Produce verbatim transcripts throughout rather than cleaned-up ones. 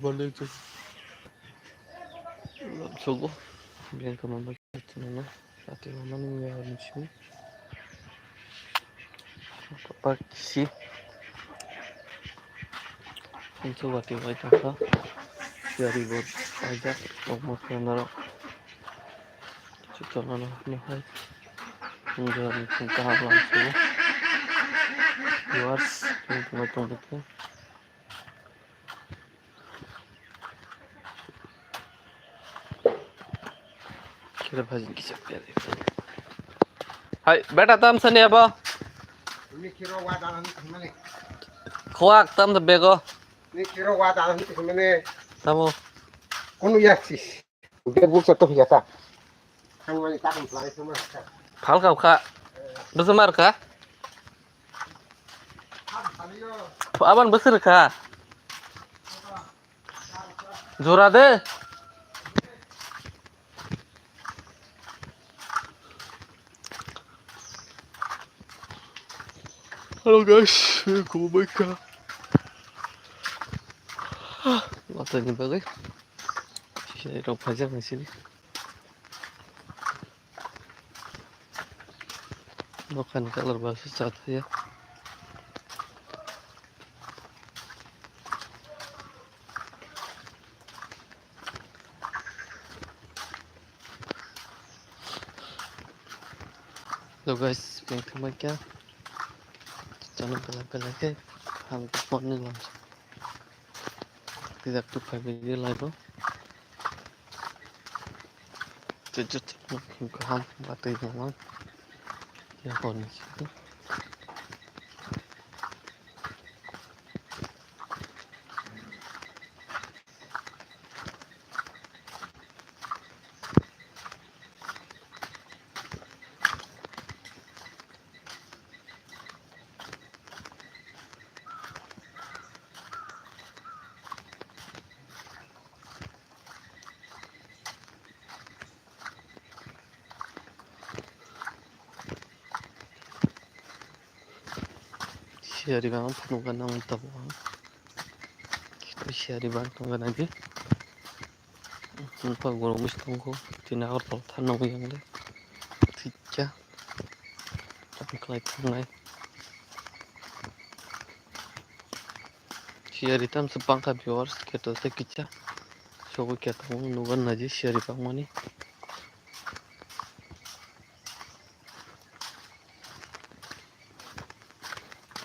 Balik tu. Sogo. Biang kama bak tu nana. Sati mama ni ya ni sini. Papa kisi. Ini tu wati wai tangka. Dari bot aja. Omo kenaro. Chwng no hai. Wngkha ni chwng kaham lam sugo. Viewers, chwng tongwi tongkha. Kira bhajin kisa pya de. Hai, beta tam sani abo. Ni kiro wa da ni mane. Khwak tam da bego. Ni kiro wa da ni mane. Tamo. Kunu yaksis. Dia buksa to hiya ta. Thangmani ta kan plai sama ta. Phal kau kha. Bwswk mar kha? Aban bwswk kha? Jora de. Hello guys, welcome back. Watani bagwi. Sisai rok phaijak nai sini. Nokhani colour ba se cha thaya. Hello guys, yang thumai kya? Channel pela pela ke ham phone ni lam. Tidak tu phai video live. Tei jotono kaham batwi wngo. Yaphorni simi. Siyari bang phunukgana ang tabuk ang. Siyari bang tongna di. Nokha gorok misi tongkho. Tini Agartala thanna mui ang le. Thikya. Tamo khlai thangnai. Siyari tamsa bangkha viewers, keto tei kisa. Sobo keto nukgana di siyari bangmani.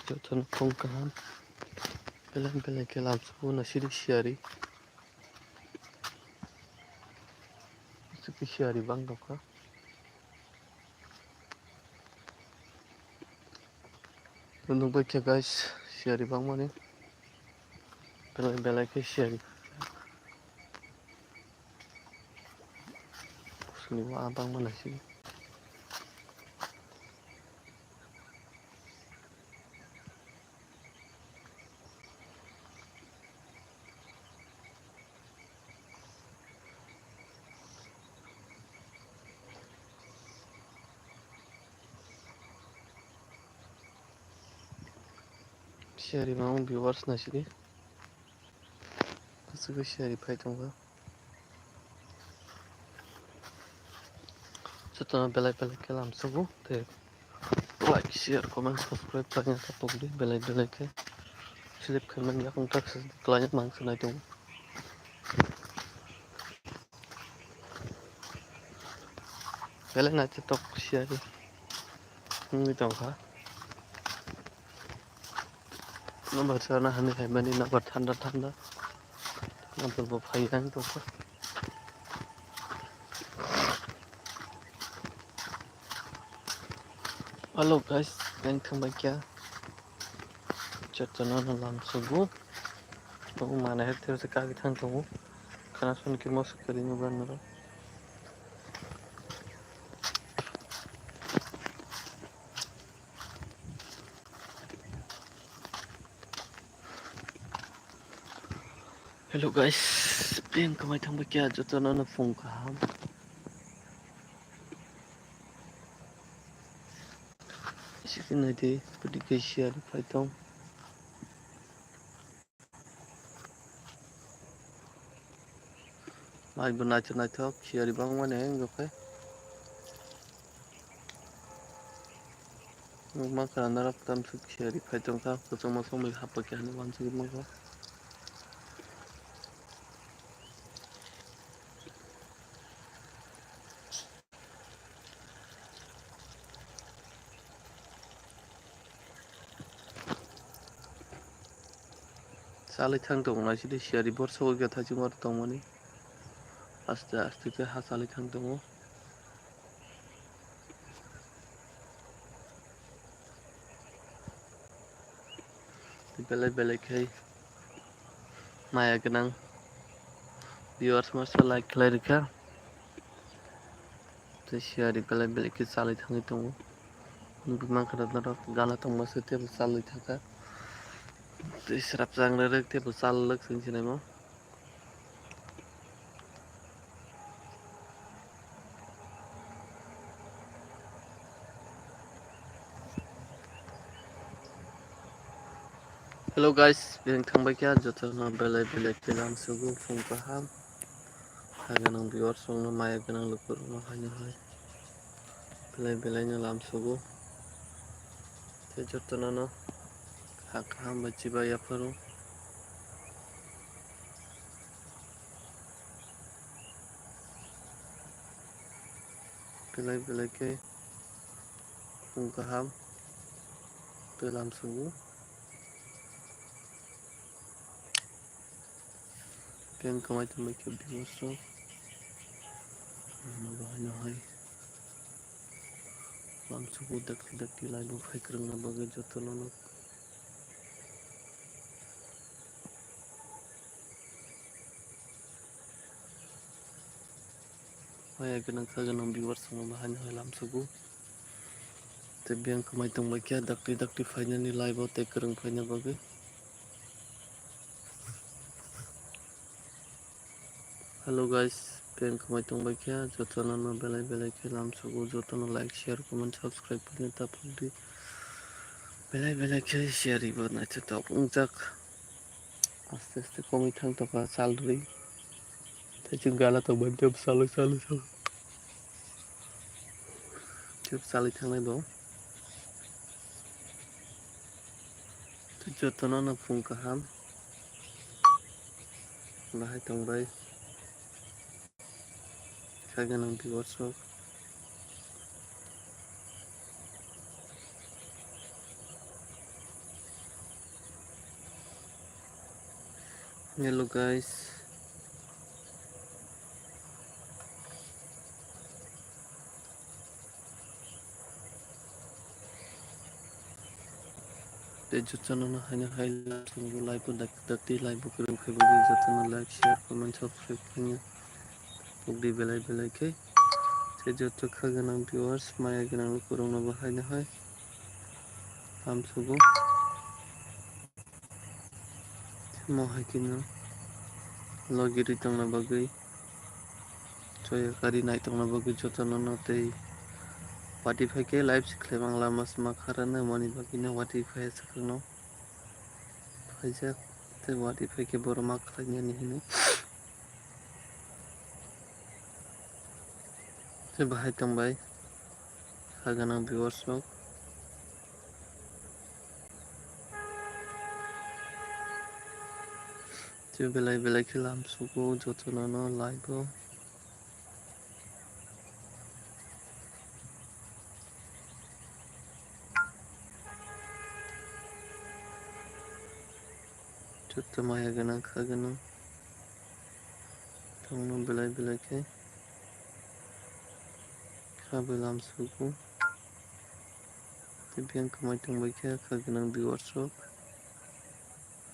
Jotono khum kaham. Belai belai khe lamsogo no siri siyari. Siyari bang tongkha. Nukbai khe guys, siyari bangmani. Belai belai khe siyari. Kusuni wa bangma naising. Siyari mano viewers naisidi. Aswk siyari phai tongkha. Jotono belai belai khe lamsogo tei like, share, comment, subscribe khlaina ta tongdi belai belai khe. Select khaimani yakung tak se khlaina mangsa nai tongo. Belai naithotok siyari wngwi tongkha. Nokbar sana hani haimani nokbar thanda thanda. Nokbar bo phai yang tongkha. Hello guys, nang thangbai kya? Jotono no lamsogo. Tong mana her ter se kagi thang tongo. Khana son ki mosok kari no ban no. Hello guys, beng kamai thangbai kya jotono no phung kaham. Sini naidi pudi khe siyari phai tong. Mai bo naithok naithok siyari bangmani wngkha khe. Nukmankha norok tamsuk siyari phai tongkha, kwchangma somoi hapba khe hinwi uansugwi mankha. Chalwi thang tongo naisidi siyari borsa o khe thachingma tongmani. Aste aste khe ha chalwi thang tongo. Belai belai khe maya gwnang viewers masa like khlai rikha. Tei siyari belai belai khe chalwi thangwi tongo. Nugwi mankha norok gana tongma se teibo chalwi thangkha. Tei srapsa wng rwrwk teibo chalwk chwng se naimo. Hello guys, bini thangbai khe jotono belai belai khe lamsugo phung kaham. Hai gwnang viewers rokno maya gwnang lukurokno haino hai belai belai no lamsugo. Tei jotono no ha kaham bai chibai yapharo. Belai belai khe phung kaham tei lamsugo. Keng kwmai tongbai khe viewers rok. Ano bahai no hai lamsugo dakti dakti live o phai kwrwngna bagwi jotono no. Maya gwnang kha gwnang viewers rokno bahai no hai lamsugo. Tei biyang kwmai tongbai khe dakti dakti phainani live o tei kwrwng phaina bagwi. Hello guys, biyang kwmai tongbai khe jotono no belai belai khe lamsugo, jotono like, share, comment, subscribe khaina ta phukdi. Belai belai khe siyari bo naithotok wngjak. Aste aste komwi thang tongkha chalrwi. Tei chwng gana tongmani tei bwsalwi chalwi chalwi. Tei bwsalwi thangnai bo. Tei jotono no phung kaham. Bahai tongbai. Kha gwnang viewers rok. Hello guys. Tei jotono no haino hai lamsugo live o dakti dakti live o kwrwng khe bagwi jotono like, share, comment, subscribe khaina pokdi belai belai khe. Tei joto kha gwnang viewers, maya gwnang lukurokno bo haino hai lamsugo. Mo hai kheno logi rwi tongna bagwi, choya kari nai tongna bagwi jotono no tei watwi phai khe live se khlai mang lama se ma kharano, moni bagwi no watwi phai swkang no phaijak tei watwi phai khe borok ma khlai nani hinwi. Tei bahai tongbai kha gwnang viewers rok. Tei belai belai khe lamsugo jotono no live o. Joto maya gwnang kha gwnang tongno belai belai khe kha belai lamsugo. Tei biyang kwmai tongbai khe kha gwnang viewers rok.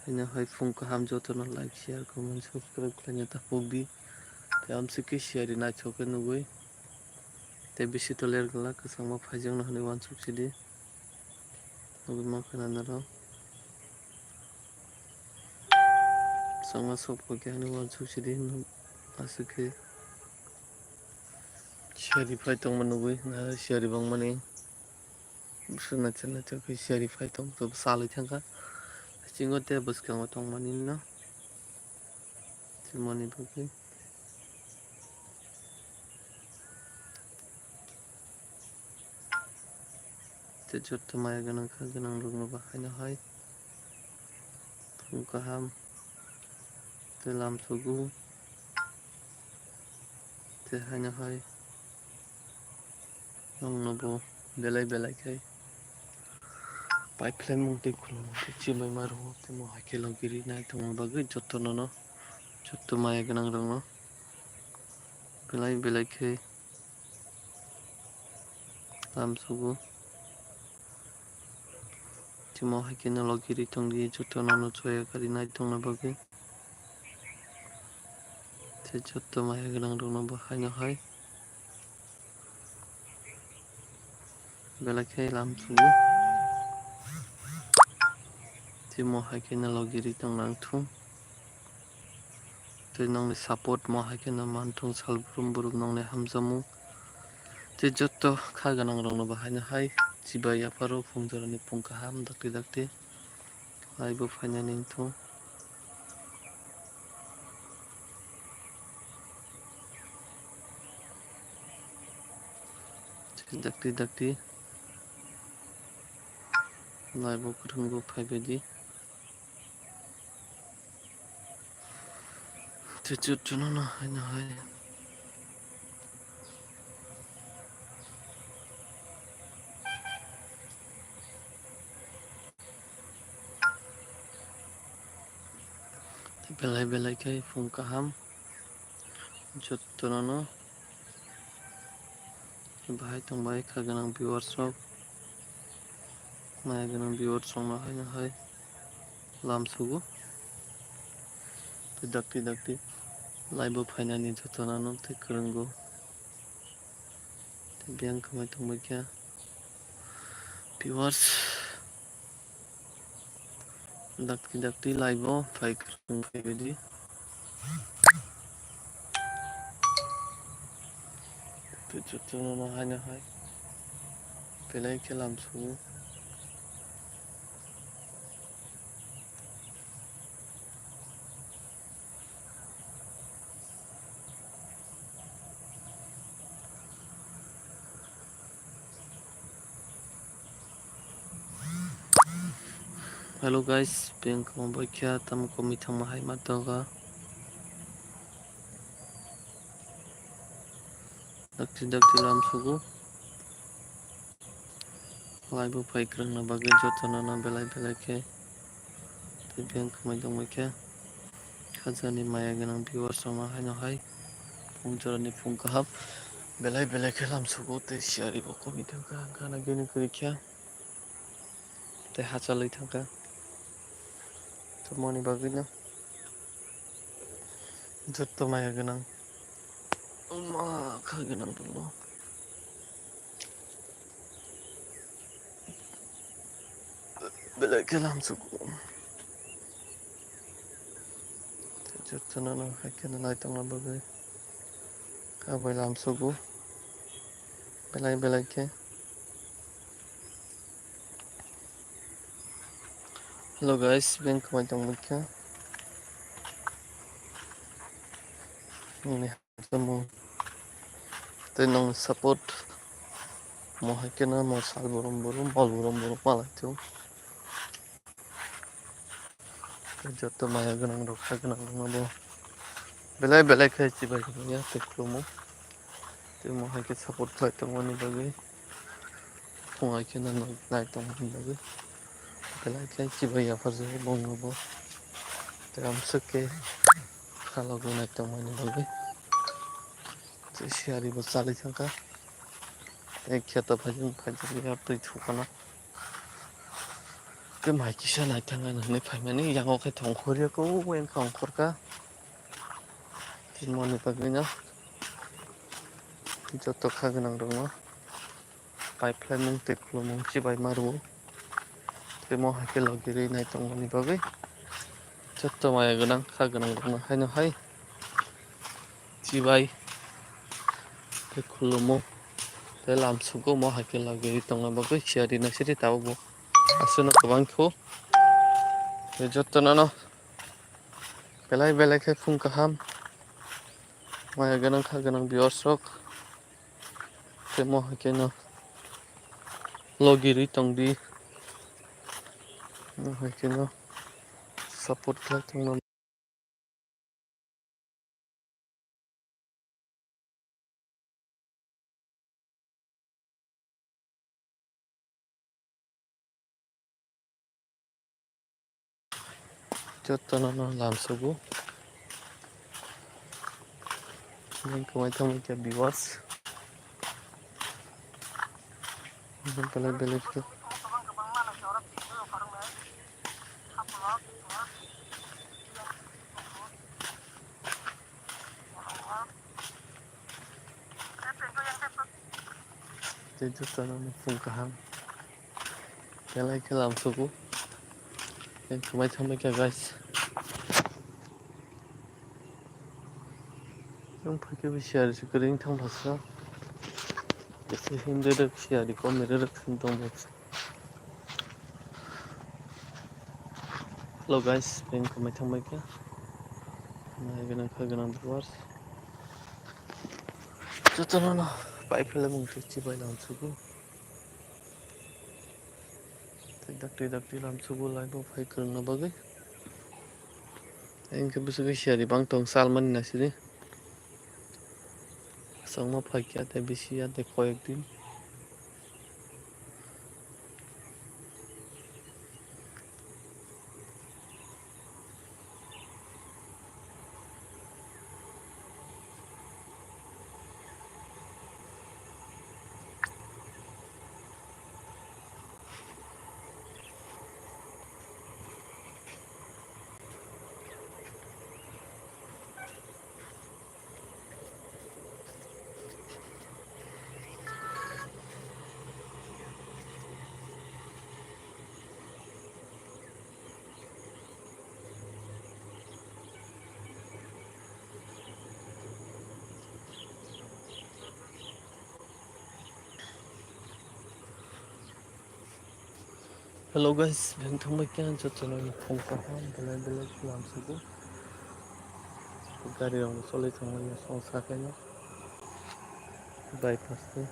Haino hai phung kaham jotono like, share, comment, subscribe khlaina ta pokdi. Tei amswk khe siyari naithok khe nugwi. Tei bisi toler glak kwchangma phaijakno hwnwi uansuk sidi. Nugwi mankha norok. Kwchangma sok phaikhe hwnwi uansuk sidi. Aswk khe siyari phai tongma nugwi, siyari bangmani. Bwswk naithok naithok khe siyari phai tong, tei bwsalwi thangkha. Bisingo tei bwskango tongmani no. Tei moni bagwi. Tei joto maya gwnang kha gwnang rokno bo haino hai phung kaham tei lam sugo. Tei haino hai nwngno bo belai belai khe pai phlai mung tei khulumung tei chimai ma rwo tei mo hai khe logi ri nai tongma bagwi jotono no, joto maya gwnang rokno belai belai khe lam sugo. Tei mo hai khe no logi ri tong di jotono no choya kari nai tongna bagwi. Tei joto maya gwnang rokno bo haino hai belai khe lam sugo. Tei mo hai khe no logi ri tong nang thung. Tei nongni support mo hai khe no man thung sal brum brum nongni hamjakmung. Tei joto kha gwnang rokno bo haino hai chibai yapharo phung jorani phung kaham dakti dakti. Laibo phainani wngthung. Dakti dakti laibo kwthwngbo phaibaidi. Chuchut chunono haino hai. Belai belai khe phung kaham jotono no. Bahai tongbai kha gwnang viewers rok, maya gwnang viewers rok no haino hai lam sugo. Tei dakti dakti laibo phainani jotono no tei kwrwngo. Tei biyang kwmai tongbai kha viewers. Dakti dakti laibo phai kwrwng phaibaidi. Tei jotono no haino hai belai khe lam sugo. Hello guys, biyang kwma baikha tamo komi thangma hai ma toga. Dakti dakti lam sugo. Laibo phai kwrwngna bagwi jotono no belai belai khe tei biyang kwmai tongbai khe. Hajani maya gwnang viewers rokno haino hai phung jorani phung kaham belai belai khe lam sugo tei siyari bo komi thangkha, gana gini kwrwi khe tei hachalwi thangkha. Tamoni bagwino joto maya gwnang ma kha gwnang rokno belai khe lam sugo. Jotono no hai khe no nai tongna bagwi kabai lam sugo belai belai khe. Hello guys, biyang kwmai tongbai kha. Nini Tamo tei nong support mo hai khe no mo sal borom borom, bol borom borom malai thung. Tei joto maya gwnang rok, kha gwnang rok no bo belai belai khe chibai ya tei khulumo. Tei mo hai khe support khlai tongmani bagwi. Phung hai khe no nai tongmani bagwi belai khe chibai yapharjak bongno bo. Tei amswk khe khalogwi nai tongmani bagwi. Tei siyari bo chalwi thangkha. Tei kheto phaijak phaijak ya twi thukana. Tei mai kisa nai thangna hinwi phaimani yango khe thongkhor ya khe wngkha ongkhorkha. Tei moni bagwino joto kha gwnang rokno. Pai phlaimung tei khulumung chibai ma rwo. Tei mo hai khe logi rwi nai tongmani bagwi joto maya gwnang kha gwnang rokno haino hai chibai tei khulumo tei lam sugo mo hai khe logi rwi tongna bagwi siyari nai siri tabuk bo aswkno kwbang khe o tei jotono no belai belai khe phung kaham maya gwnang kha gwnang viewers rok. Tei mo hai khe no Logi rwi tongdi. Hai kheno support khlai tongno. Jotono no lamsogo. Nini kwmai thangwi khe viewers. Belai belai khe. Tei jotono no phung kaham. Belai khe lamsogo. Tei kwmai thangbai kha, guys. Nwng phai khe bo siyari se kwrwi wng thang pha sa. Tei se himde rwk siyari komni rwk se tong bo. Hello guys, nwng kwmai thangbai kha. Nai gwnang kha gwnang viewers. Jotono no pai phela mung twi chibai lamsogo. Tei dakti dakti lamsogo live o phai kwrwngna bagwi. Tei hwnkhe bwswk khe siyari bang tong salmani na siri. Aswkma phai kha tei bisi ya tei koyek din. Hello guys, beng thangbai khe ang jotono ni phung kaham belai belai khe lamsogo. Gari rok no choli thangmani songsa khe no bypass ni.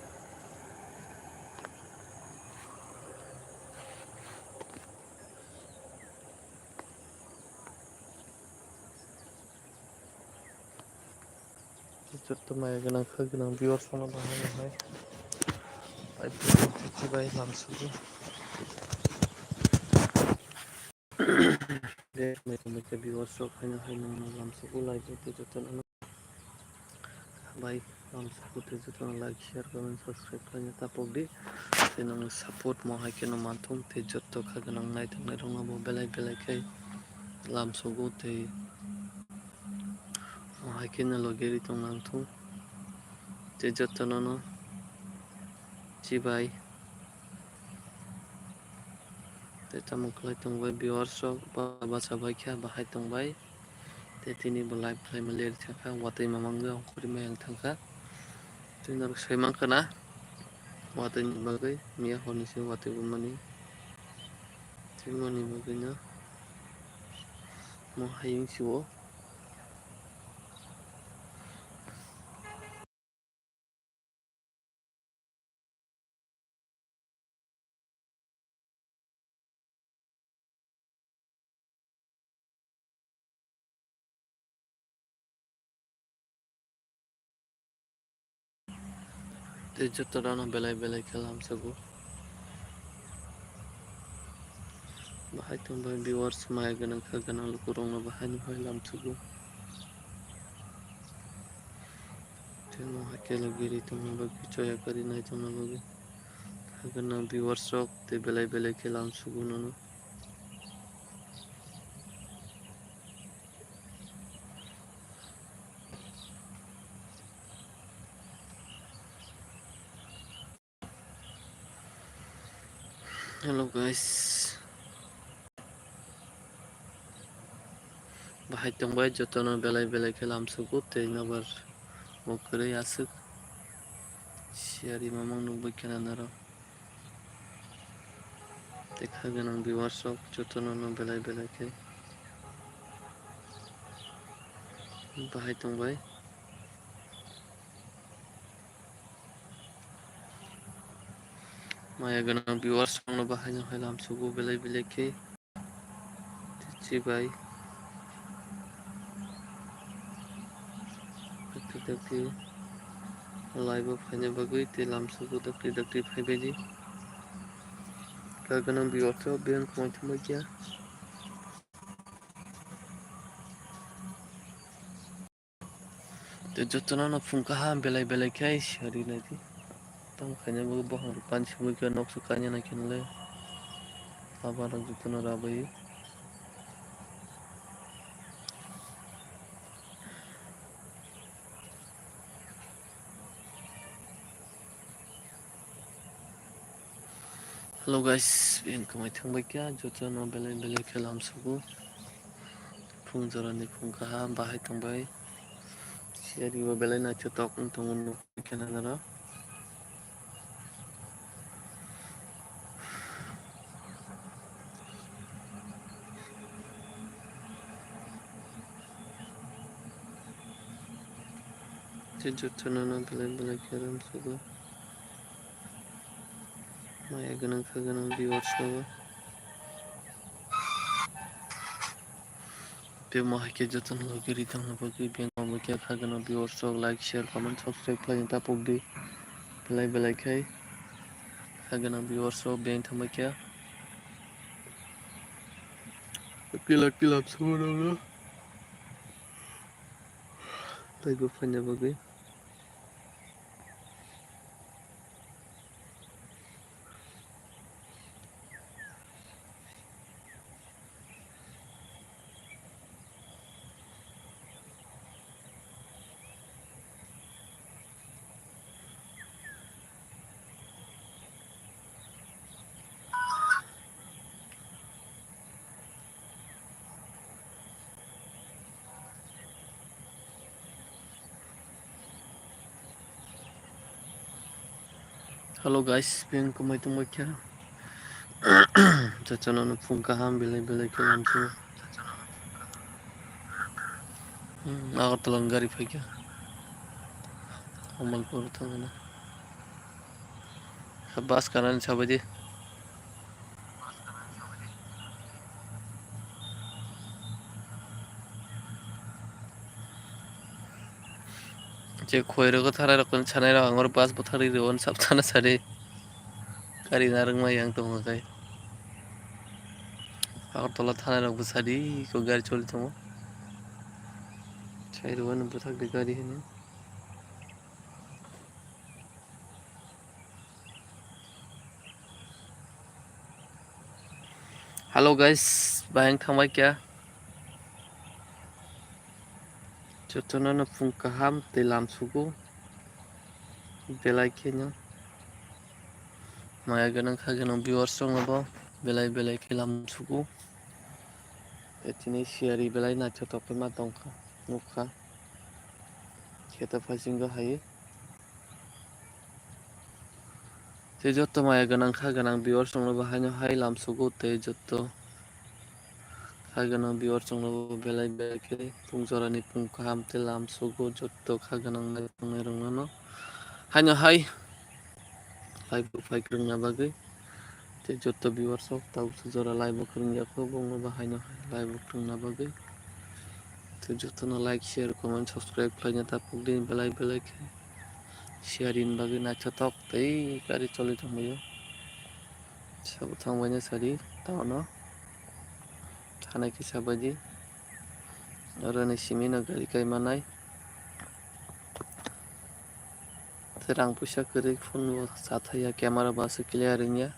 Joto maya gwnang kha gwnang viewers no bahai bahai. Bai bai lamsugo. Je mai mai khe viewers rok haino haino lamsugo, like joto joto no. Bai lamsugo tei joto no like, share, comment, subscribe khlaina tapok di. Tei nang support mo hai kheno manthung tei joto kha gwnang naitok nairok no bo belai belai khe lamsugo tei. Mo hai kheno logi ri tong nang thung. Tei jotono no chibai. Tei tamo khlai tong bai viewers rok ba, bacha bai kha bahai tong bai. Tei tini bo live khlai ma ler thang kha, watwi mamang wng khori ma yang thang kha. Tei norok sai mang khna watwi ni bagwi miya hor ni se watwi bo mani. Tei mani bagwi no mo hai wng si o. Tei joto rano belai belai khe lamsugo. Bahai tong bai viewers maya gwnang kha gwnang lukurokno bahai no hai lamsugo. Tei mo hai khe logi ri tongna bagwi choya kwrwi nai tongna bagwi kha gwnang viewers rok tei belai belai khe lamsugo nono. Hello guys. Bahai tongbai jotono belai belai khe lamsugo tei nobar bo kwrwi aswk siyari mamang nukbai khna norok. Tei kha gwnang viewers rok jotono no belai belai khe bahai tongbai. Maya gwnang viewers rokno bo haino hai lamsugo belai belai khe. Chibai. Dakti dakti live o phaina bagwi tei lamsugo dakti dakti phaibaidi. Kha gwnang viewers rok biyang khwmai thangbai kha. Tei jotono no phung kaham belai belai khe sari naidi. Tamo khaina bagwi bohrok pan simi khe nokso kainwi naikhe nole. Abo rok jotono rabai. Hello guys, biyang khwmai thangbai kha, jotono belai belai khe lamsugo. Phung jorani phung kaham bahai tongbai. Siyari bo belai naithotok wng tongo nuk khe nang aro. Tei jotono no belai belai khe lamsugo. Maya gwnang kha gwnang viewers rokno. Tei mo hai khe jotono logi ri tongna bagwi biyang khwmai kha kha gwnang viewers rok like, share, comment, subscribe khlaina ta pokdi. Belai belai khe kha gwnang viewers rok biyang thangbai kha. Kila kila sabo rokno. Tei bo phaina bagwi. Hello guys, biyang khwmai tongbai kha. Jotono no phung kaham belai belai khe lamsugo. Hmm, Agartala ni gari phaikha. Kamalpur thangna. Bus kanani sabaidi. Je khoi rogo thanai rok sanai rok angor bus bwthakri rw sab thana sari. Gari narwkma yang tongo khe. Agartala thanai rok bwsadi ko gari choli tongo. Sai rwani bwthakdi gari hino. Hello guys, bahai wng thangbai kha. Jotono no phung kaham tei lamsugo. Belai kheno maya gwnang kha gwnang viewers rokno bo belai belai khe lamsugo. Tini siyari belai naithotok khe ma tongkha, nukha. Kheto phaisinggo hai. Tei joto maya gwnang kha gwnang viewers rokno bo haino hai lamsugo tei joto kha gwnang viewers rokno bo belai belai khe phung jorani phung kaham tei lamsugo joto kha gwnang nai tongnai rokno no haino hai live o phai kwrwngna bagwi. Tei joto viewers rok tabuk jora live o kwrwngya kho bongno bo haino hai live o kwrwngna bagwi. Tei jotono like, share, comment, subscribe khlaina ta pokdi belai belai khe. Sharing bagwi naithotok tei gari choli tongbaio. Sabo thangbaino sari town o. Thanai khe sabaidi. Oroni simi no gari kai manai. Tei rang puisa kwrwi phone bo chathaiya, camera bo aswk clear wngya.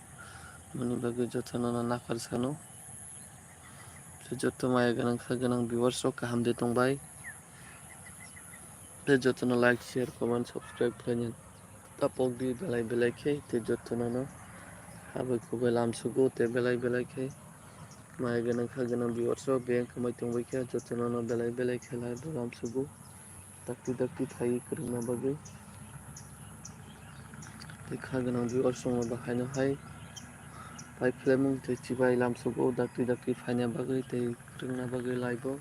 Moni bagwi jotono no naphar sano. Tei joto maya gwnang kha gwnang viewers rok kaham de tongbai. Tei jotono like, share, comment, subscribe khlaina ta pokdi belai belai khe. Tei jotono no habai khubai lamsugo tei belai belai khe maya gwnang kha gwnang viewers rok biyang khwmai tongbai khe jotono no belai belai khe live o lamsugo. Dakti dakti phai kwrwngna bagwi. Tei kha gwnang viewers rokno bo haino hai pai philaimung tei chibai lamsugo dakti dakti phaina bagwi tei kwrwngna bagwi live o.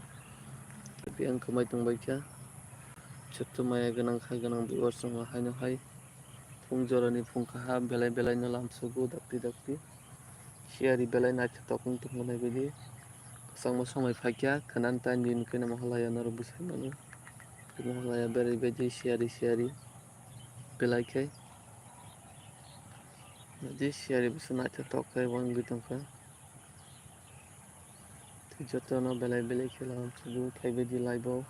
Tei biyang khwmai tongbai kha. Joto maya gwnang kha gwnang viewers rokno haino hai Phung jorani phung kaha belai belai no lamsugo dakti dakti. Siyari belai naithotok wng tongmani baidi. Kwchangma somai phaikha, khwnani time di nukui namo halaya norok bwsai mano. Tei mo halaya berai baidi siyari siyari belai khe. Baidi siyari bwsa naithotok khe wngwi tongkha. Tei jotono belai belai khe lamsugo phaibaidi live o.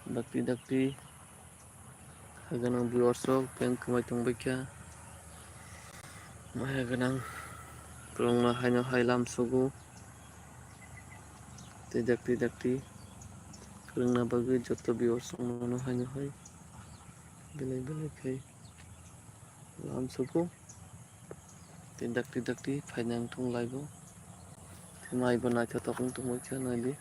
Dakti dakti. Kha gwnang viewers rok peng kwmai tongbaikha. Maya gwnang kwrwngno haino hai lamsugo. Tei dakti dakti kwrwngna bagwi joto viewers rokno haino hai belai belai khe lamsugo. Tei dakti dakti phaina wngthung live o. Tei maibo naithotok wng tongbaikha naidi.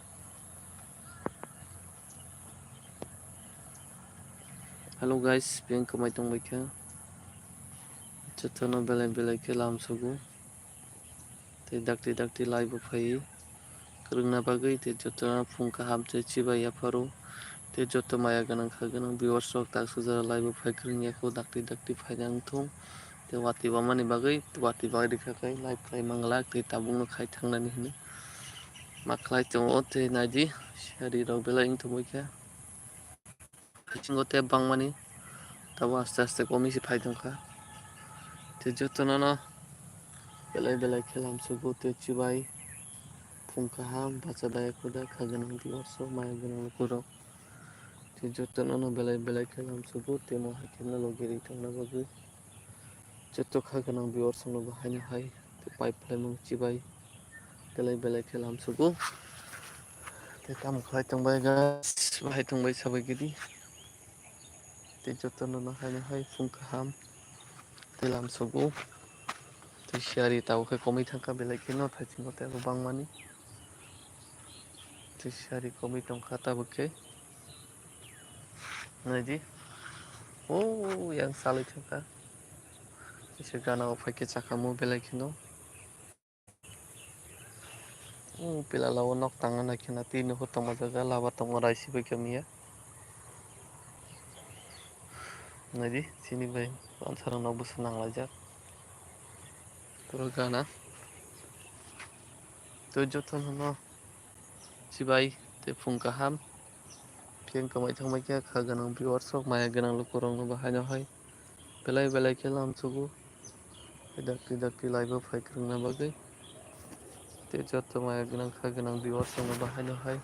Hello guys, peng kwmai tongbaikha. Jotono belai belai khe lamsugo. Tei dakti dakti live o phaiwi kwrwngna bagwi tei jotono phung kaham tei chibai yapharo. Tei joto maya gwnang kha gwnang viewers rok tak sujaro live o phai kwrwngya kho dakti dakti phaina wngthung. Tei watwi wamani bagwi watwi bagwi rikha khe live khlai manglak tei tabukno khai thangnani hwnwi ma khlai tongo. Tei naidi siyari rok belai wng tongbaikha. Bisingo tei bangmani tabo aste aste komwi se phai tongkha. Tei jotono no belai belai khe lamsugo tei chibai phung kaham bacha daya khuda kha gwnang viewers rok maya gwnang lukurok. Tei jotono no belai belai khe lamsugo tei mo hai kheno logi ri tongna bagwi. Joto kha gwnang viewers rokno bo haino hai tei pai phlaimung chibai belai belai khe lamsugo. Tei tamo khlai tongbai guys, bahai tongbai sabai gidi. Tei jotono no haino hai phung kaham tei lamsugo. Tei siyari tabuk khe komwi thangkha belai kheno thaichingbo tei abo bangmani. Tei siyari komwi tongkha tabuk khe. Naidi. O yang salai thangkha. Kisa gana o phaikhe chakamo belai kheno. O pila lao nok tangna nai kheno twi nukhung tongma jaga laba tongo raisi bai kamiya. Naidi chini bai ansarok nok bwsa nanglaijak. Pura gana. Tei jotono no chibai tei phung kaham. Phiya wngkha mai thangbai khe kha gwnang viewers rok maya gwnang lukurokno bo haino hai belai belai khe lamsugo. Dakti dakti live o phai kwrwngna bagwi. Tei joto maya gwnang kha gwnang viewers rokno bo haino hai